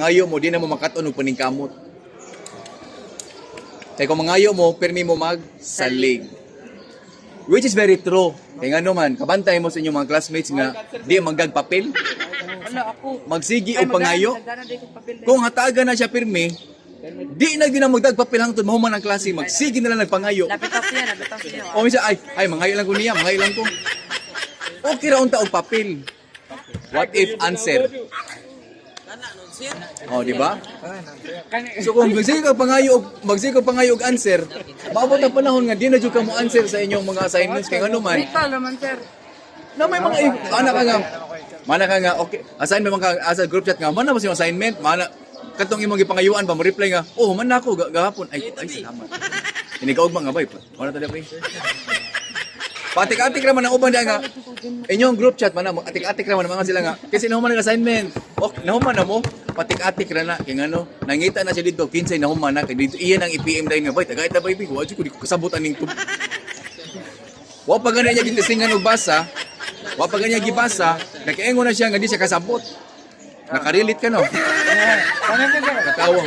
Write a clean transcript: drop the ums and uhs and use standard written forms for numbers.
mangayo mo, di na mo makat-on og paningkamot. Kay kung mangayo mo, permi mo magsalig. Which is very true. Kay ngano man, kabantay mo sa inyong mga classmates nga di manggag papel, Wala ako. magsigi og pangayo. Nagdana di ko papel. Kung hatagan na siya pirmi, di na gyud na magdag papel hangtod mahuman ang klase, magsige na lang nagpangayo. Lapit ako siya, lapit ako siya. O minsan, ay, ay, mangayo lang ko niya, mangayo lang ko. Okay ra unta og papel. What if answer? Oh, di ba? So kung magsige ka pangayo og answer, maabot ang panahon nga di na jud ka mo answer sa inyong mga assignments kay ngano man. Mental naman, sir. Na may mga ana ka nga. Mana ka nga okay, assignment man ka asa group chat nga man na ba sa assignment? Mana katong imong gipangayuan ba mo reply nga, "Oh, man na ako gahapon." Ay, ay salamat. Inikaugma nga bay. Wala ta bay. Patik-atik ra man ang uban diha nga. Inyong group chat man na atik-atik ra man ang mga sila nga. Kasi nahuman ang assignment. Ok, nahuman na mo. Patik-atik ra na kay ngano, nangita na siya dito kinsay nahuman na kay dito iyan ang i-PM dayon nga bay. Tagay ta bay, wa jud ko di ko kasabot aning tub. Wa pa gani niya gitistingan og basa. Wa pa gani niya gibasa, nakaingon na siya nga di siya kasabot. Nakarelate ka no? Katawa.